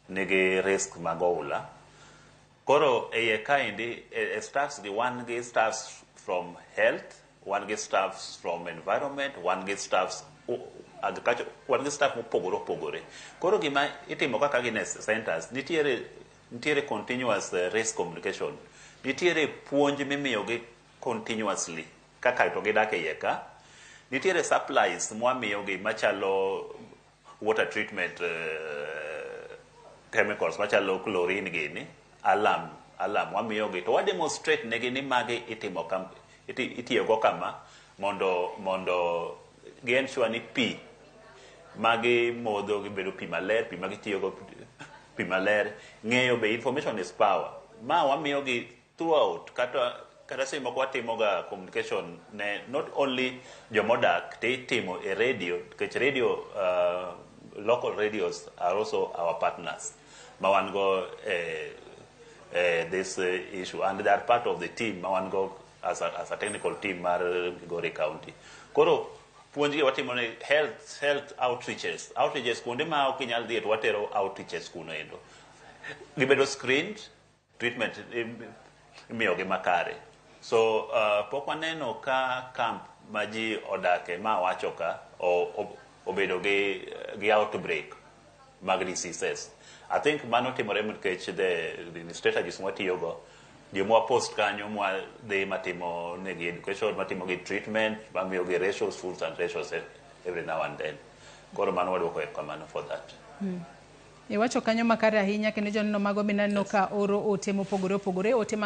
nigi risk mag oula. Koro e iye kaendi e staffs gi, wan gi staffs from health, wan gi staffs from environment, wan gi staffs agriculture, wan gi staff mopogore opogore. Koro gima itimo kaka gin e centers, nitiere continuous risk communication, nitiere puonj mimiyogi continuously kaka to gidak e iye ka. Nitiere supplies mwamiyogi machalo water treatment chemicals machalo chlorine gini, alarm wamiyogi to wa demonstrate negi ni magi itimo kam, itiyogo kama mondo gi ensure ni pi magi modho gibedo pi maler, pi magitiyogo pi maler. Ng'eyo be, information is power, ma wamiyogi throughout. Kata seche moko watimoga communication ne not only jomodak, to itimo e radio, nikech radio, local radios are also our partners ma wan go this issue, and they are part of the team ma wan go as a technical team mar Migori County. Koro puonjgi watimo ne health outreaches kuonde ma ok inyal dhiye to watero outreaches kuno endo, gibedo screened, treatment imiyogi makare. So pok waneno ka camp ma ji odake ma wacho ka obedo gi outbreak mag diseases. I think mano timore nikech the strategies mwatiyogo, jomwa post kanyo mwadhi matimo negi education, matimo gi treatment, mamiyogi rations, foods and rations every now and then. Koro mano waduoko erokamano for that. Iwacho kanyo makare ahinya, kendo joneno mago minaneno ka oro ote mopogore opogore, ote ma